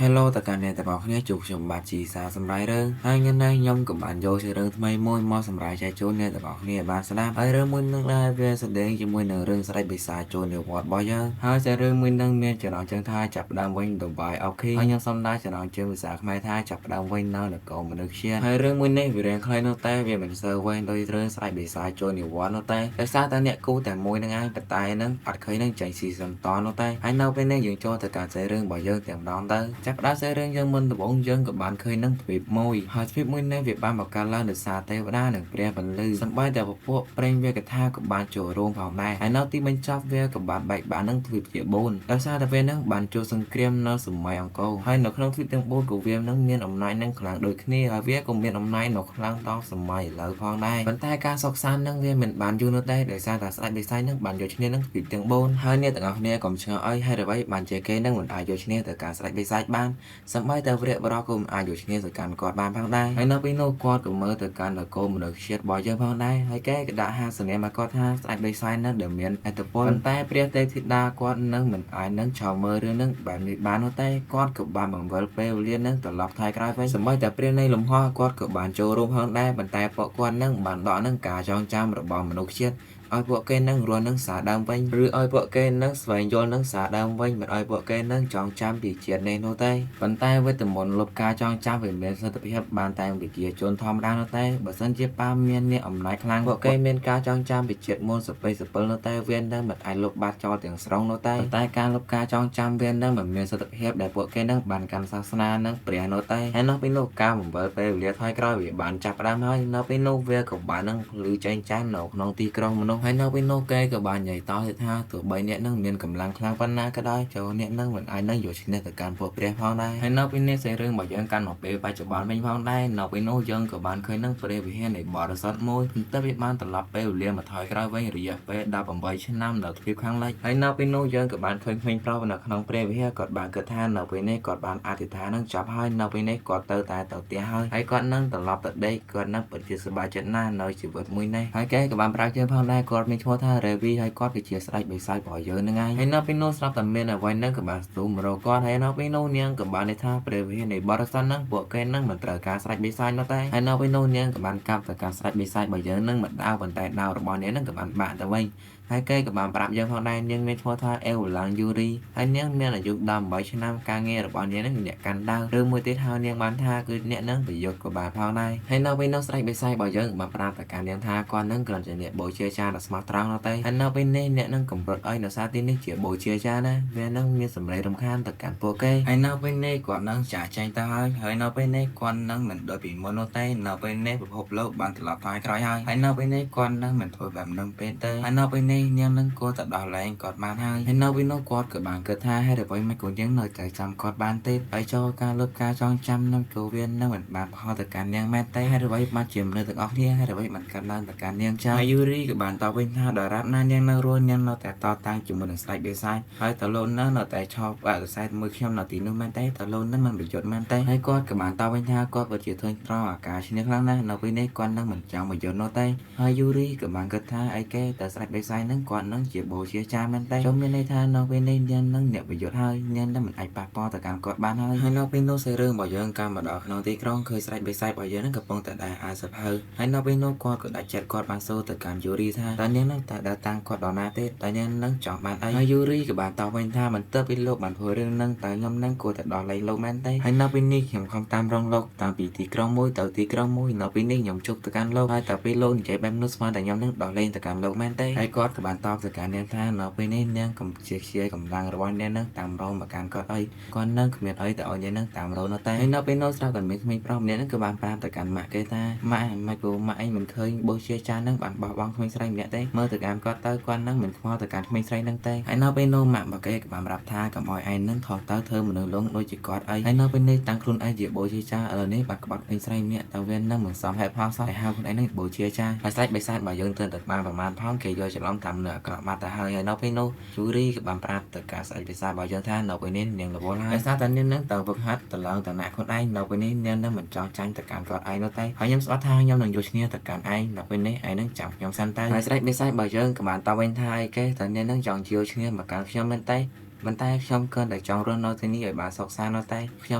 Hello តើកាន់អ្នកទាំងអស់គ្នាជួបខ្ញុំបាទជីសាសម្រាយរឿងហើយថ្ងៃនេះខ្ញុំក៏បានយកជារឿងថ្មីមួយមកសម្រាយចែកជូនអ្នកទាំងអស់គ្នាបានស្ដាប់ហើយរឿងមួយនឹងដែរវាស្ដែងជាមួយនឹងរឿងស្ដេចបិសាចចូលនិវត្តន៍របស់យើងហើយសារឿងមួយនឹងមានចំណងជើងថាចាប់ផ្ដើមវិញ The Way of King ហើយខ្ញុំសូមដាក់ចំណងជើងភាសាខ្មែរថាចាប់ផ្ដើមវិញនៅនគរមនុស្សជាតិហើយរឿងមួយនេះវារៀងខ្លីនោះតែវាមិនសូវវែងដូចរឿងស្ដេចបិសាចចូលនិវត្តន៍នោះទេដោយសារតែអ្នកគូតែមួយនឹងឯងប៉ុន្តែនឹងអត់ឃើញនឹងចេញស៊ីសន្តនោះទេហើយនៅពេលនេះយើងចូលទៅការសារឿងរបស់យើងទាំងម្ដងទៅចាប់ផ្ដើមសារឿងយើងមុនដំបូងយើងក៏បានឃើញនឹងទ្វីបមួយហើយទ្វីបមួយនេះវាបានបង្កើតឡើងដោយសារទេវតានិងព្រះបន្លឺសម្បីតែពពួកព្រេងវាកថាក៏បានចូលរួមផងដែរហើយនៅទីបញ្ចប់វាក៏បានបែកបាក់នឹងទ្វីបជា4ដោយសារតែវានឹងបានចូលសង្គ្រាមនៅសម័យអង្គរហើយនៅក្នុងទ្វីបទាំង4ក៏វានឹងមានអំណាចនឹងខ្លាំងដូចគ្នាហើយវាក៏មានអំណាចនៅខ្លាំងដល់សម័យឥឡូវផងដែរប៉ុន្តែការសោកសាននឹងវាមិនបានយូរនោះទេដោយសារតែស្ដេចបិសាចនឹងបានយកឈ្នះនឹងទ្វីបទាំង4ហើយអ្នកទាំងអស់គ្នាកុំឆ្ងល់អីហេតុអ្វីបានជាគេនឹងមិនអាចយកឈ្នះទៅការស្ដេចបិសាចបានសម្បីតែវរៈបរោះក៏មិនអាចយកឈ្នះទៅកាន់គាត់បានផងដែរហើយនៅពេលនោះគាត់ក៏មើលទៅកាន់នគរមនុស្សជាតិរបស់យើងផងដែរហើយគេក៏ដាក់ហាសនាមកគាត់ថាស្ដេចបិសាចនឹងដែលមានឥទ្ធិពលប៉ុន្តែព្រះទេពធីតាគាត់នឹងមិនអាចនឹងឆោមើលរឿងនឹងបែបនេះបាននោះទេគាត់ក៏បានបង្វិលពេលវេលានឹងត្រឡប់ថយក្រោយវិញសម្បីតែព្រះនៃលំហគាត់ក៏បានចូលរួមផងដែរប៉ុន្តែពួកគាត់នឹងបានដកនឹងការចងចាំរបស់មនុស្សជាតិឲ្យពួកគេនឹងរស់នឹងសារដើមវិញឬឲ្យពួកគេនឹងស្វែងយល់នឹងសារដើមវិញមិនឲ្យពួកគេនឹងចងចាំពីជាតិនេះនោះទេប៉ុន្តែវេទមន្តលុបការចងចាំវាមានសិទ្ធិភាពបានតែវិជាជនធម្មតានោះទេបើសិនជាប៉ាមានអ្នកអំណាចខ្លាំងពួកគេមានការចងចាំពីជាតិមុនសពេសពិលនោះទេវានឹងមិនអាចលុបបាត់ចោលទាំងស្រុងនោះទេប៉ុន្តែការលុបការចងចាំវានឹងមិនមានសិទ្ធិភាពដែលពួកគេនឹងបានកាន់សាសនានិងព្រះនោះទេហើយនៅពេលនោះការបង្វិលពេលវេលាថយក្រោយវាបានចាប់ផ្ដើមហើយនៅពេលនោះវាក៏បាននឹងលឺចែងចាននៅក្នុងទីក្រុងមនុស្សហើយនៅពេលនោះគេក៏បាននិយាយតទៀតថាទោះបីអ្នកនឹងមានកម្លាំងខ្លាំងប៉ុណ្ណាក៏ដោយចូលអ្នកនឹងមិនអាចនឹងយកឈ្នះទៅកាន់ពួកព្រះផងដែរហើយនៅពេលនេះសាច់រឿងរបស់យើងកាន់មកពេលបច្ចុប្បន្នវិញផងដែរនៅពេលនោះយើងក៏បានឃើញនឹងព្រះវិហារនៃបរិសុទ្ធមួយតែវាបានត្រឡប់ពេលវេលាមកថយក្រោយវិញរយៈពេល18ឆ្នាំនៅទ្វីបខាងលិចហើយនៅពេលនោះយើងក៏បានឃើញក្មេងប្រុសនៅក្នុងព្រះវិហារគាត់បានគិតថានៅពេលនេះគាត់បានអធិដ្ឋាននឹងចប់ហើយនៅពេលនេះគាត់ទៅតែទៅផ្ទះហើយហើយគាត់នឹងត្រឡប់ទៅដេកគាត់នឹងពិតជាសប្បាយចិត្តណាស់នៅជីវិតមួយនេះហើយគេក៏បានប្រាប់យើងផងដែរគាត់មានឈ្មោះថា Revi ហើយគាត់គឺជាស្ដេចបិសាចរបស់យើងហ្នឹងហើយហើយនៅពេលនោះស្រាប់តែមានអ្វីហ្នឹងក៏បានស្ទុះមករកគាត់ហើយនៅពេលនោះនាងក៏បាននិយាយថាព្រះវិហារនៃបរិស័ទហ្នឹងពួកគេហ្នឹងមិនត្រូវការស្ដេចបិសាចនោះទេហើយនៅពេលនោះនាងក៏បានកាប់ទៅកាន់ស្ដេចបិសាចរបស់យើងហ្នឹងមិនដាវប៉ុន្តែដាវរបស់នាងហ្នឹងក៏បានបាក់ទៅវិញហើយគេក៏បានប្រាប់យើងផងដែរនាងមានឈ្មោះថាអេវឡាងយូរីហើយនាងមានអាយុ18ឆ្នាំការងាររបស់នាងនឹងអ្នកកាន់ដាវឬមួយទៀតហើយនាងបានថាគឺអ្នកនឹងប្រយុទ្ធក៏បានផងដែរហើយនៅពេលនោះស្ដេចបិសាចរបស់យើងក៏បានប្រាប់ទៅកាន់នាងថាគាត់នឹងគ្រាន់ជាអ្នកបូជាចាដ៏ស្មោះត្រង់នោះទេហើយនៅពេលនេះអ្នកនឹងកម្រិតឲ្យនៅសារទីនេះជាបូជាចាណាវានឹងមានសម្លេងរំខានទៅកាន់ពួកគេហើយនៅពេលនេះគាត់នឹងចាកចែងទៅហើយហើយនៅពេលនេះគាត់នឹងមិនដូចពីមុននោះទេនៅពេលនេះពិភពលោកបានត្រឡប់ថយក្រោយហើយហើយនៅពេលនេះគាត់នឹងមិនធ្វើបែបនឹងពេកទេហើយនៅពេលនេះនាងនឹងគួរតែដោះលែងគាត់បានហើយហើយនៅពេលនោះគាត់ក៏បានគិតថាហេតុអ្វីមិនគួរនាងនៅតែចាំគាត់បានទេហើយចូលការលុបការចងចាំនឹងចូលវានឹងមិនបានផលទៅកាន់នាងមែនទេហេតុអ្វីបានជាមនុស្សទាំងអស់គ្នាហេតុអ្វីបានកាត់ឡើងទៅកាន់នាងចាហើយយូរីក៏បានតបវិញថាដរាបណានាងនៅរស់នាងនៅតែតតាំងជាមួយនឹងស្ដេចបិសាចហើយតលោកនៅនៅតែឈប់បដិសេធមួយខ្ញុំនៅទីនោះមែនទេតលោកនឹងមិនប្រយុទ្ធមែនទេហើយគាត់ក៏បានតបវិញថាគាត់ពិតជាធុញត្រង់អាការឈ្នះខ្លាំងណាស់នៅពេលនេះគាត់នឹងមិនចង់ប្រយុទ្ធនោះទេហើយយូរីក៏បានគិតថាអីគេតែស្ដេចបិសាចនឹងគាត់នឹងជាបូជាចាមែនទេចូលមានន័យថានៅពេលនេះនាងនឹងអ្នកប្រយុទ្ធហើយនាងនឹងមិនអាចប៉ះពាល់ទៅកាន់គាត់បានហើយហើយនៅពេលនោះសាច់រឿងរបស់យើងកាន់មកដល់ក្នុងទីក្រុងឃើញស្ដេចបិសាចរបស់យើងនឹងកំពុងតែដើរអាសភៅហើយនៅពេលនោះគាត់ក៏ដាច់ចិត្តគាត់បានសួរទៅកាន់យូរីថាតើនាងនឹងតើដើរតាមគាត់ដល់ណាទេតើនាងនឹងចង់បានអីហើយយូរីក៏បានតបវិញថាមិនទៅពីលោកបានធ្វើរឿងនឹងតើខ្ញុំនឹងគួរតែដោះលែងលោកមែនទេហើយនៅពេលនេះខ្ញុំខំតាមរងលោកតាំងពីទីក្រុងមួយទៅទីក្រុងមួយនៅពេលនេះខ្ញុំជប់ទៅកាន់លោកហើយតែពេលលោកនិយាយបែបនោះស្មានតែខ្ញុំនឹងដោះលែងទៅកាន់លោកមែនទេហើយគាត់ក៏បានតបទៅកាន់នាងថានៅពេលនេះនាងកុំជាខ្ជាយកម្លាំងរបស់នាងនឹងតាមរងមកកាន់គាត់អីគាត់នឹងគ្មានអីទៅឲ្យនាងនឹងតាមរងនោះទេហើយនៅពេលនោះស្រាប់តែមានក្មេងប្រុសម្នាក់នឹងក៏បានប្រាប់ទៅកាន់ម៉ាក់គេថាម៉ាក់មិនគូម៉ាក់អីមិនឃើញបូជាចានឹងបានបោះបង់ក្មេងស្រីម្នាក់ទេមើលទៅកាន់គាត់ទៅគាត់នឹងមិនខ្វល់ទៅកាន់ក្មេងស្រីនឹងទេហើយនៅពេលនោះម៉ាក់របស់គេក៏បានប្រាប់ថាកុំឲ្យឯងនឹងថោះទៅធ្វើមនុស្សលងដូចជាគាត់អីហើយនៅពេលនេះតាំងខ្លួនឯងជាបូជាចាឥឡូវនេះបានក្បត់ក្មេងស្រីម្នាក់ទៅវានឹងមិនសមហេតុផលសោះតែហៅខ្លួនឯងនឹងបូជាចាហើយស្ដេចបិសាចបើយើងទៅតែបានប្រមាណផងគេយកច្រឡំតាមនៅអាក្រក់បាត់ទៅហើយហើយនៅពេលនោះជូរីក៏បានប្រាប់ទៅការស្ដេចបិសាចរបស់យើងថានៅពេលនេះនាងរវល់ហើយដោយសារតែនាងនឹងទៅវឹកហាត់ទៅឡើងតំណាក់ខ្លួនឯងនៅពេលនេះនាងនឹងមិនចង់ចាញ់ទៅកាន់គាត់ឯងនោះទេហើយខ្ញុំស្អត់ថាខ្ញុំនឹងយកឈ្នះទៅកាន់ឯងនៅពេលនេះឯងនឹងចាំខ្ញុំសិនទៅហើយស្ដេចបិសាចរបស់យើងក៏បានតបវិញថាអីគេតើនាងនឹងចង់ជាឈ្នះមកកាន់ខ្ញុំមែនទេ ប៉ុន្តែខ្ញុំគ្រាន់តែចង់រស់នៅទីនេះឲ្យបានសុខសាន្តនោះទេខ្ញុ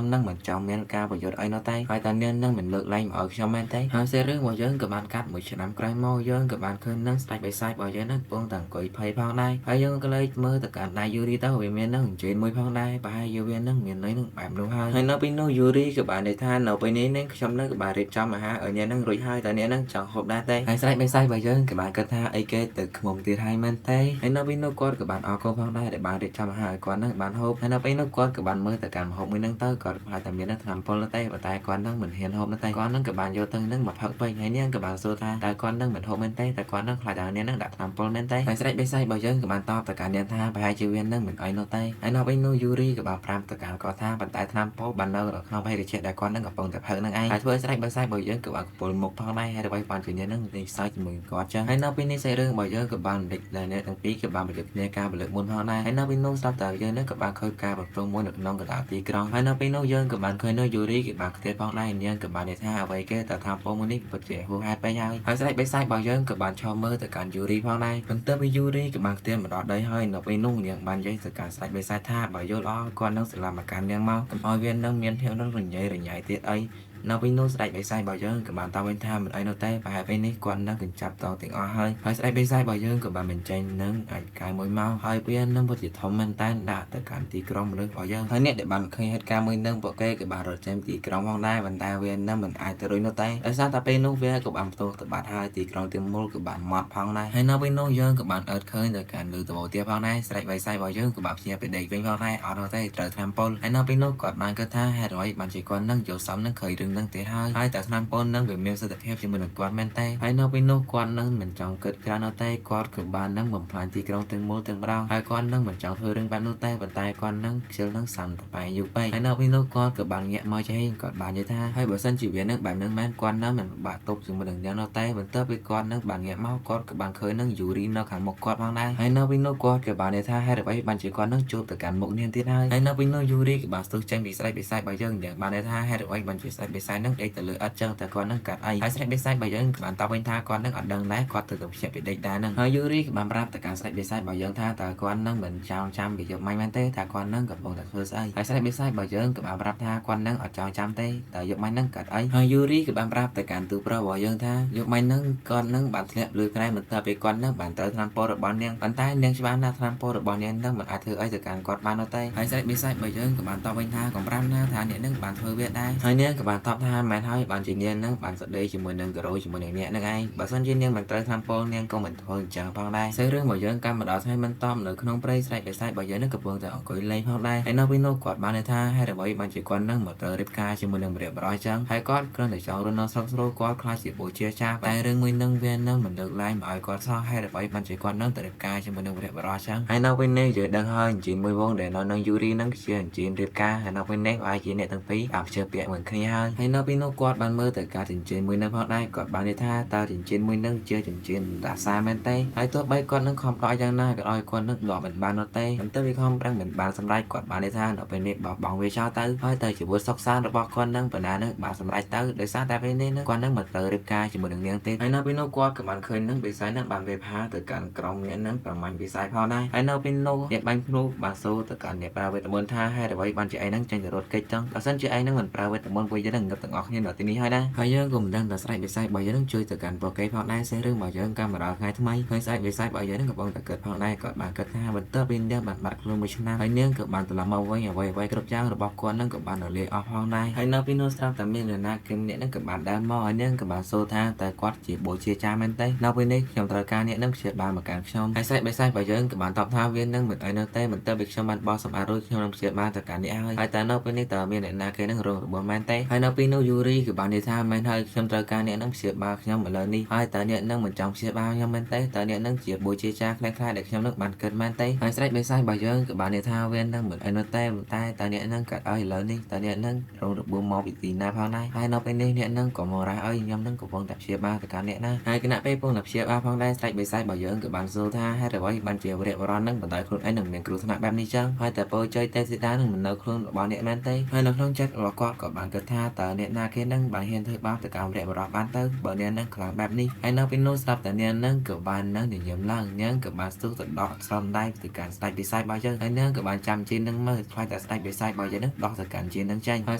ំនឹងមិនចង់មានការប្រយុទ្ធអីនោះទេហើយតានាងនឹងមិនលើកលែងមកឲ្យខ្ញុំមែនទេហើយសាច់រឿងរបស់យើងក៏បានកាត់មួយឆ្នាំក្រោយមកយើងក៏បានឃើញនឹងស្ដេចបិសាចរបស់យើងនឹងកំពុងតែអង្គុយភ័យផងដែរហើយយើងក៏លេចមើលទៅកាន់ដៃយូរីទៅវាមាននឹងអញ្ជើញមួយផងដែរប្រហែលជាវានឹងមានន័យនឹងបែបនោះហើយហើយនៅពេលនោះយូរីក៏បាននិយាយថានៅពេលនេះនឹងខ្ញុំនឹងក៏បានរៀបចំអាហារឲ្យអ្នកនឹងរួចហើយតែអ្នកនឹងចង់ហូបដែរទេហើយស្ដេចបិសាចរបស់យើងក៏បានគិតថាអីគេទៅខ្មុំទៀតហើយមែនទេហើយនៅពេលនោះគាត់ក៏បានអរគុណផងដែរដែលបានរៀបចំអាហារឲ្យគាត់នឹងបានហូបហើយនៅពេលនោះគាត់ក៏បានមើលទៅកាន់ម្ហូបមួយនឹងទៅគាត់ខ្លាចតែមានថ្នាំពុលនោះទេប៉ុន្តែគាត់នឹងមិនហ៊ានហូបនោះទេគាត់នឹងក៏បានយកទៅនឹងមកផឹកវិញហើយនាងក៏បានសួរថាតើគាត់នឹងមិនហូបមែនទេតែគាត់នឹងខ្លាចតែនាងនឹងដាក់ថ្នាំពុលមែនទេហើយស្ដេចបិសាចរបស់យើងក៏បានតបទៅកាន់នាងថាប្រហែលជាវានឹងមិនអីនោះទេហើយនៅពេលនោះយូរីក៏បានប្រាប់ទៅកាន់គាត់ថាប៉ុន្តែថ្នាំពុលបាននៅក្នុងភេសជ្ជៈដែលគាត់នឹងកំពុងតែផឹកនឹងឯងហើយធ្វើឲ្យស្ដេចបិសាចរបស់យើងក៏បានកំពុលមុខផងដែរហើយអ្វីបានជានាងនឹងនិយាយសើចជាមួយគាត់ចឹងហើយនៅពេលនេះសាច់រឿងរបស់យើងក៏បានលេចដែលអ្នកទាំងពីរក៏បានប្រយុទ្ធគ្នាការផលិតមុនផងដែរហើយនៅពេលនោះស្រាប់តែយើងនឹងក៏បានឃើញការប្រព្រឹត្តមួយនៅក្នុងកណ្ដាលទីក្រុងហើយនៅពេលនោះយើងក៏បានឃើញនៅយូរីគេបានខ្ទេចផងដែរនាងក៏បាននិយាយថាអ្វីគេតើថាពងមួយនេះពិតជាហួសហេតុពេកហើយហើយស្ដេចបិសាចរបស់យើងក៏បានឈរមើលទៅកាន់យូរីផងដែរបន្ទាប់ពីយូរីក៏បានខ្ទេចមកដល់ដីហើយនៅពេលនោះនាងបាននិយាយទៅកាន់ស្ដេចបិសាចថាបើយល់អគាត់នឹងស្លាប់មកកាន់នាងមកកុំឲ្យវានឹងមានភាពនឹងរញ៉េរញ៉ៃទៀតអីនៅពេលនោះស្ដេចបិសាចរបស់យើងក៏បានតបវិញថាមិនអីនោះទេប្រហែលពេលនេះគាត់នឹងកញ្ចាប់តទាំងអស់ហើយហើយស្ដេចបិសាចរបស់យើងក៏បានបញ្ចេញនឹងអាចកាយមួយមកហើយវានឹងពិតជាធំមែនតើដាក់ទៅកាន់ទីក្រុងមនុស្សរបស់យើងហើយអ្នកដែលបានឃើញហេតុការណ៍មួយនឹងពួកគេក៏បានរត់ចេញទីក្រុងផងដែរប៉ុន្តែវានឹងមិនអាចទៅរួចនោះទេដោយសារតែពេលនោះវាក៏បានផ្ទុះទៅបាត់ហើយទីក្រុងទាំងមូលក៏បានម៉ត់ផងដែរហើយនៅពេលនោះយើងក៏បានអើតឃើញទៅកាន់លើដំបូលទៀតផងដែរស្ដេចបិសាចរបស់យើងក៏បានភ្ញាក់ពីដេកវិញផងដែរអត់នោះទេត្រូវថ្នាំពុលហើយនៅពេលនោះគាត់បានគិតថាហេតុអ្វីបានជាគាត់នឹងយល់សំនឹងឃើញរឿងនឹងទៀតហើយហើយតែថ្នាំពុលនឹងវាមានសិទ្ធិភាពជាមួយនឹងគាត់មែនទេហើយនៅពេលនោះគាត់នឹងមិនចង់គិតច្រើននោះទេគាត់ក៏បាននឹងបំផ្លាញទីក្រុងទាំងមូលទាំងម្ដងហើយគាត់នឹងមិនចង់ធ្វើរឿងបែបនោះទេប៉ុន្តែគាត់នឹងខ្ជិលនឹងសាំតបែងយូរពេកហើយនៅពេលនោះគាត់ក៏បានងាកមកចេញគាត់បាននិយាយថាហើយបើសិនជាវានឹងបែបនឹងមែនគាត់នឹងមិនបាក់ទប់ជាមួយនឹងយ៉ាងនោះទេបន្ទាប់ពីគាត់នឹងបានងាកមកគាត់ក៏បានឃើញនឹងយូរីនៅខាងមុខគាត់ផងដែរហើយនៅពេលនោះគាត់ក៏បាននិយាយថាហេតុអ្វីបានជាគាត់នឹងជួបទៅកាន់មុខនាងទៀតហើយហើយនៅពេលនោះយូរីក៏បានស្ទុះចេញពីស្ដេចបិសាចរបស់យើងយ៉ាងបាននិយាយថាហេតុអ្វីបានជាស្ដេចបិសាចនឹងដេកទៅលើអត់ចឹងតែគាត់នឹងកាត់អីហើយស្ដេចបិសាចរបស់យើងក៏បានតបវិញថាគាត់នឹងអត់ដឹងដែរគាត់ទៅភ្ញាក់ពីដេកដែរនឹងហើយយូរីក៏បានប្រាប់ទៅកាន់ស្ដេចបិសាចរបស់យើងថាតើគាត់នឹងមិនចង់ចាំពីយប់មិញមែនទេថាគាត់នឹងកំពុងតែធ្វើស្អីហើយស្ដេចបិសាចរបស់យើងក៏បានប្រាប់ថាគាត់នឹងអត់ចង់ចាំទេតើយប់មិញនឹងកាត់អីហើយយូរីក៏បានប្រាប់ទៅកាន់ទូប្រុសរបស់យើងថាយប់មិញនឹងគាត់នឹងបានធ្លាក់លើក្រែបន្ទាប់ពីគាត់នឹងបានត្រូវថ្នាំពុលរបស់នាងប៉ុន្តែនាងច្បាស់ណាស់ថ្នាំពុលរបស់នាងនឹងមិនអាចធ្វើអីទៅកាន់គាត់បាននោះទេហើយស្ដេចបិសាចរបស់យើងក៏បានតបវិញថាកំប្រាំណាថាអ្នកនឹងបានធ្វើវាដែរហើយនាងក៏បានតបថាមែនហើយបានជានាងនឹងបានសដីជាមួយនឹងការ៉ូជាមួយនឹងអ្នកនឹងឯងបើសិនជានាងមិនត្រូវថ្នាំពុលនាងក៏មិនធ្វើអញ្ចឹងផងដែរសាច់រឿងរបស់យើងកាន់មកដល់ថ្ងៃបន្តនៅក្នុងព្រៃស្ដេចបិសាចរបស់យើងនឹងកំពុងតែអង្គុយលេងផងដែរហើយនៅពេលនោះគាត់បានថាហេតុអ្វីបានជាគាត់នឹងមកត្រូវរៀបការជាមួយនឹងម្នាក់បរិយចឹងហើយគាត់គ្រាន់តែចង់រស់នៅស្រុកស្រួលគាត់ខ្លាចជាបូជាចាស់តែរឿងមួយនឹងវានឹងមិនលើកឡើងមកឲ្យគាត់សោះហេតុអ្វីបានជាគាត់នឹងទៅរៀបការជាមួយនឹងម្នាក់បរិយចឹងហើយនៅពេលនេះយើងដឹងហើយអញ្ជើញមួយវងដែលនៅនឹងយូរីនឹងជាអញ្ជើញរៀបការហើយនៅពេលនេះប្រហែលជាអ្នកទាំងពីរបានភ្ជាប់ពាក្យមួយគ្នាហើយហើយនៅពេលនោះគាត់បានមើលទៅការចិញ្ចៀនមួយនឹងផងដែរគាត់បាននិយាយថាតើចិញ្ចៀនមួយនឹងជាចិញ្ចៀនដាសាមែនទេហើយទោះបីគាត់នឹងខំដកយ៉ាងណាក៏ដោយគាត់នឹងដកមិនបាននោះទេបន្ទាប់ពីខំប្រឹងមិនបានសម្រេចគាត់បាននិយាយថានៅពេលនេះបោះបង់វាចោលទៅហើយទៅជីវិតសុខសាន្តរបស់គាត់នឹងបណ្ណានឹងបានសម្រេចទៅដោយសារតែពេលនេះគាត់នឹងមិនត្រូវរៀបការជាមួយនឹងនាងទេហើយនៅពេលនោះគាត់ក៏បានឃើញនឹងបិសាចនឹងបានវេផាទៅកាន់ក្រុមអ្នកនឹងប្រមាញ់បិសាចផងដែរហើយនៅពេលនោះអ្នកបាញ់ភ្នូបានសូរទៅកាន់អ្នកប្រើវេទមន្តថាហេតុអ្វីបានជាឯងនឹងចេញទៅរត់គេចចឹងបើសិនជាឯងនឹងមិនប្រើវេទមន្តពួកយើងនឹងងឹបទាំងអស់គ្នានៅទីនេះហើយណាហើយយើងក៏មិនដឹងថាស្ដេចបិសាចរបស់យើងនឹងជួយទៅកាន់ពួកគេផងដែរសេះរឿងរបស់យើងកាមេរ៉ាថ្ងៃថ្មីហើយស្ដេចបិសាចរបស់យើងនឹងកំពុងតែគិតផងដែរគាត់បានគិតថាបន្ទាប់ពីនាងបានបាត់ខ្លួនមួយឆ្នាំហើយនាងក៏បានត្រឡប់មកវិញអ្វីអ្វីគ្រប់យ៉ាងរបស់គាត់នឹងក៏បានរលាយអស់ផងដែរហើយនៅពេលនោះស្រាប់តែមាននរណាគេម្នាក់នឹងក៏បានដើរមកហើយនាងក៏បានសួរថាតើគាត់ជាបូជាចាមែនទេនៅពេលនេះខ្ញុំត្រូវការអ្នកនឹងព្យាបាលមកកាន់ខ្ញុំហើយស្ដេចបិសាចរបស់យើងក៏បានតបថាវានឹងមិនអីនៅទេបន្ទាប់ពីខ្ញុំបានបោះសម្អាតរួចខ្ញុំនឹងព្យាបាលទៅកាន់អ្នកហើយហើយតែនៅពេលនេះតើមានអ្នកណាគេនឹងរងរបួសមែនទេហើយនៅពេលនោះយូរីក៏បាននិយាយថាមែនហើយខ្ញុំត្រូវការអ្នកនឹងព្យាបាលខ្ញុំឥឡូវនេះហើយតើអ្នកនឹងមិនចង់ព្យាបាលខ្ញុំមែនទេតើអ្នកនឹងជាបូជាចាខ្លាំងខ្លាដែលខ្ញុំនឹងបានគិតមែនទេហើយស្ដេចបិសាចរបស់យើងក៏បាននិយាយថាវានឹងមិនអីនៅទេតែតើអ្នកនឹងកាត់ឲ្យឥឡូវនេះតើអ្នកនឹងរងរបួសមកពីទីណាផងដែរហើយនៅពេលនេះអ្នកនឹងក៏មករះឲ្យខ្ញុំនឹងកំពុងតែព្យាបាលទៅកាន់អ្នកណាហើយគណៈពេលកំពុងតែព្យាបាលផងដែរស្ដេចបិសាចរបស់យើងក៏បានសួរថាហេតុអ្វីបានជាវរៈបរោះនឹងបណ្ដោយខ្លួនឯងនឹងមានគ្រោះថ្នាក់បែបនេះចឹងហើយតែពរជ័យទេពធីតានឹងមិននៅខ្លួនរបស់អ្នកមែនទេហើយនៅក្នុងចិត្តរបស់គាត់ក៏បានគិតថា តើអ្នកណាគេនឹងបានហ៊ានធ្វើបាបទៅកម្មរៈបរោះបានទៅបើអ្នកនឹងខ្លាំងបែបនេះហើយនៅពេលនោះស្រាប់តែអ្នកនឹងក៏បាននឹងញញឹមឡើងនាងក៏បានស្ទុះទៅដកស្រោមដៃទៅកាន់ស្ដេចបិសាចរបស់យើងហើយនាងក៏បានចាំជីនឹងមើលខ្លាចតែស្ដេចបិសាចរបស់យើងនឹងដោះទៅកាន់ជីនឹងចេញហើយ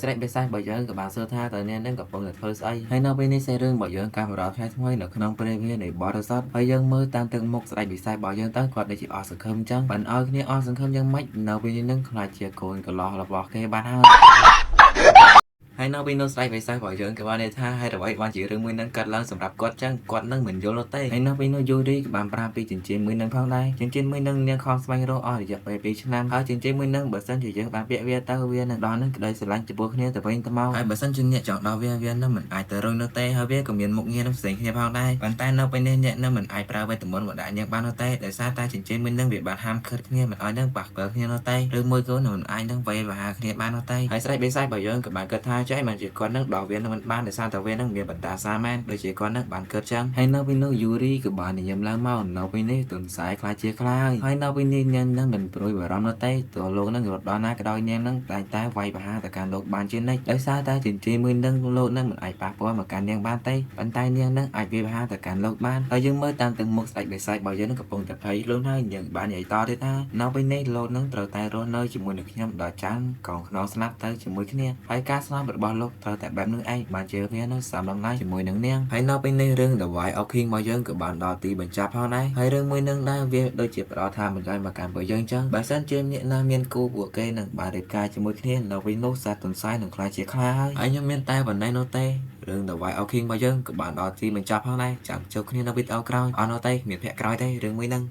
ស្ដេចបិសាចរបស់យើងក៏បានសួរថាតើអ្នកនឹងកំពុងតែធ្វើស្អីហើយនៅពេលនេះសាច់រឿងរបស់យើងការបរោះថ្ងៃថ្មីនៅក្នុងព្រះវិហារនៃបរិស័ទហើយយើងមើលតាមទឹកមុខស្ដេចបិសាចរបស់យើងទៅគាត់ដូចជាអស់សង្ឃឹមចឹងបានឲ្យគ្នាអស់សង្ឃឹមយ៉ាងម៉េចនៅពេលនេះនឹងខ្លាចជាកូនកន្លោះរបស់គេបានហើយ ហើយនៅពេលនោះស្ដេចបិសាចរបស់យើងក៏បាននិយាយថាហេតុអ្វីបានជារឿងមួយនឹងកើតឡើងសម្រាប់គាត់ចឹងគាត់នឹងមិនយល់នោះទេហើយនៅពេលនោះយូរីក៏បានប្រាប់ពីចិញ្ចៀនមួយនឹងផងដែរចិញ្ចៀនមួយនឹងនាងខំស្វែងរកអស់រយៈពេល2ឆ្នាំហើយចិញ្ចៀនមួយនឹងបើសិនជាយើងបានពាក់វាទៅវានឹងដល់នឹងក្តីស្រឡាញ់ចំពោះគ្នាទៅវិញទៅមកហើយបើសិនជាអ្នកចង់ដល់វាវានឹងមិនអាចទៅរុញនោះទេហើយវាក៏មានមុខងារនឹងផ្សេងគ្នាផងដែរប៉ុន្តែនៅពេលនេះអ្នកនឹងមិនអាចប្រើវេទមន្តមកដាក់នាងបាននោះទេដោយសារតែចិញ្ចៀនមួយនឹងវាបានហាមឃាត់គ្នាមិនឲ្យនឹងប៉ះពាល់គ្នានោះទេឬមួយក៏នឹងមិនអាចនឹងវាយប្រហារគ្នាបាននោះទេហើយស្ដេចបិសាចរបស់យើងក៏បានគិតថាចេះមិនជាគាត់នឹងដល់វានឹងមិនបានដោយសារតែវានឹងមានបណ្ដាសាមែនដូចជាគាត់នឹងបានគិតចឹងហើយនៅពេលនោះយូរីក៏បានញញឹមឡើងមកនៅពេលនេះទុនសែខ្លាចជាខ្លាយហើយនៅពេលនេះនាងនឹងមិនព្រួយបារម្ភនោះទេទោះលោកនឹងរត់ដល់ណាក៏ដោយនាងនឹងតែងតែវាយប្រហារទៅកាន់លោកបានជានិច្ចដោយសារតែចិញ្ចៀនមួយនឹងលោកនឹងមិនអាចប៉ះពាល់មកកាន់នាងបានទេប៉ុន្តែនាងនឹងអាចវាយប្រហារទៅកាន់លោកបានហើយយើងមើលតាមទឹកមុខស្ដេចបិសាចរបស់យើងនឹងកំពុងតែភ័យខ្លួនហើយនាងបាននិយាយតទៀតថានៅពេលនេះលោកនឹងត្រូវតែរស់នៅជាមួយនឹងខ្ញុំដល់ចាំកងខ្នងស្លាប់ទៅជាមួយគ្នាហើយការស្លាប់របស់លោកត្រូវតែបែបនោះឯងបានជាវានៅសាមតម្លៃជាមួយនឹងនាងហើយនៅពេលនេះរឿង The Wife of King របស់យើងក៏បានដល់ទីបញ្ចប់ផងដែរហើយរឿងមួយនឹងដែរវាដូចជាផ្ដល់ថាបញ្ចប់មកកាន់ពួកយើងចឹងបើសិនជាអ្នកណាមានគូពួកគេនឹងបានរៀបការជាមួយគ្នានៅពេលនោះសត្វទន្សាយនឹងក្លាយជាខ្លាហើយហើយខ្ញុំមានតែប៉ុណ្ណេះនោះទេរឿង The Wife of King របស់យើងក៏បានដល់ទីបញ្ចប់ផងដែរចាំជួបគ្នានៅវីដេអូក្រោយអត់នោះទេមានភាគក្រោយទេរឿងមួយហ្នឹង។